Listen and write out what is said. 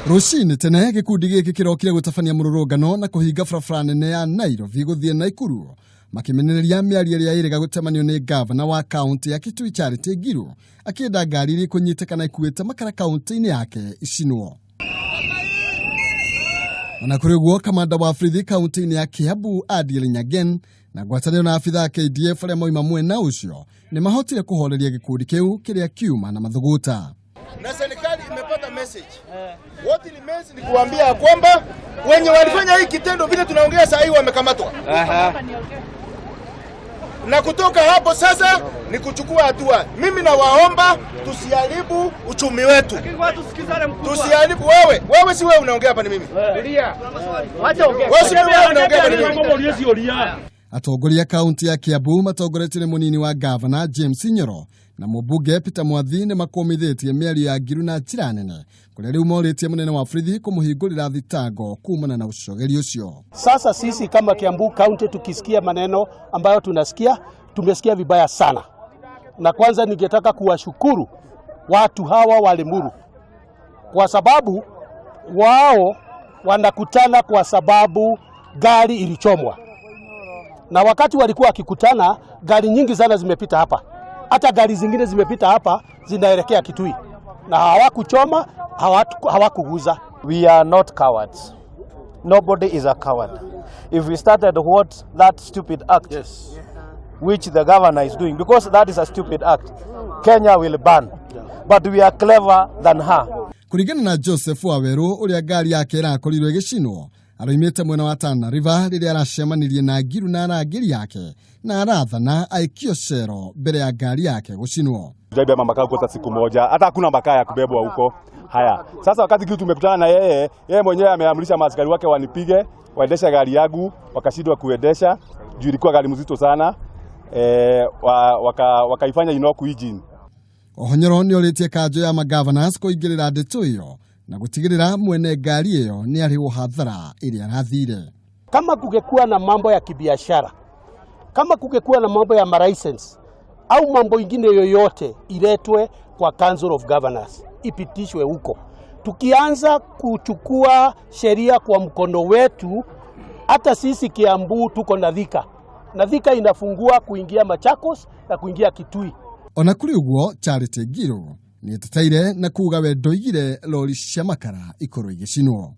Rũcinĩ tene gĩkundi gĩkĩ kĩrokire gũtabania mũrũrũngano na kũhinga barabara nene ya Nairobi gũthiĩ Naikuru, makĩmenereria mĩario ĩrĩa ĩrĩga gũtemanio nĩ ngavana wa kaũntĩ ya Kitui Charity Ngilu, akĩenda ngari iria ikũnyitĩkana ikuĩte makara kaũntĩ-inĩ yake icinwo. Ona kũrĩ ũguo, kamanda wa borithi kaũntĩ-inĩ ya Kiambu Adiel Nyagen na ngwatanĩro na abithaa a KDF arĩa moima mwena ũcio nĩ mahotire kũhoreria gĩkundi kĩu kĩrĩa kiuma na mathuguta. Na serikali imepata message. What it means ni kuambia ya kwamba wenye walifanya hii kitendo vile tunaongea saa hii wamekamatwa. Na kutoka hapo sasa ni kuchukua hatua. Mimi nawaomba tusiharibu uchumi wetu, tusiharibu. Wewe wewe, si wewe unaongea hapa, ni mimi. Wewe si wewe unaongea hapa, ni mimi. Atongoria kaunti ya Kiambu matongoretio nĩ mũnini wa ngavana James Nyoro na mũmbunge Peter Mwathi nĩ makũmithĩtie mĩario ya Ngilu na njĩra nene, kũrĩa rĩu morĩtie mũnene wa borithi kũmũhingũrĩra thitango kumana na ũcogeri ũcio. Sasa sisi kama Kiambu County tukisikia maneno ambayo tunasikia, tumesikia vibaya sana, na kwanza ningetaka kuwashukuru watu hawa wa Limuru kwa sababu wao wanakutana kwa sababu gari ilichomwa, na wakati walikuwa wakikutana, gari nyingi sana zimepita hapa, hata gari zingine zimepita hapa zinaelekea Kitui, na hawakuchoma, hawakuguza. We are not cowards. Nobody is a coward. If we started what that stupid act, which the governor is doing, because that is a stupid act, Kenya will burn. But we are clever than her. Kũringana na Joseph Waweru, ũrĩa ngari yake ĩrakorirwo ĩgĩcinwo, aroimĩte mwena wa Tana River rĩrĩa aracemanirie na Ngilu na arangĩri yake na arathana aikio cero mbere ya ngari yake gũcinwo. Tujaibeba makaa huko hata siku moja, hata hakuna makaa ya kubebwa huko. Haya, sasa wakati kitu tumekutana na yeye, yeye mwenyewe ameamrisha maaskari wake wanipige, waendeshe gari yangu, wakashindwa kuendesha juu ilikuwa gari mzito sana. Wakaifanya inoku engine. Oho Nyoro nĩ orĩtie kanjũ ya magavanasi kũingĩrĩra ndeto ĩyo na gũtigĩrĩra mwene ngari ĩyo nĩ arĩhwo hathara ĩrĩa arathire. Kama kungekuwa na mambo ya kibiashara, kama kungekuwa na mambo ya malicense au mambo ingine yoyote, iletwe kwa Council of Governors, ipitishwe huko. Tukianza kuchukua sheria kwa mkono wetu, hata sisi Kiambu tuko na Thika, na Thika inafungua kuingia Machakos na kuingia Kitui. Ona kũrĩ ũguo, Charity Ngilu nĩ eteteire na kuga we ndoigire lori cia makara ikorwo igĩcinwo.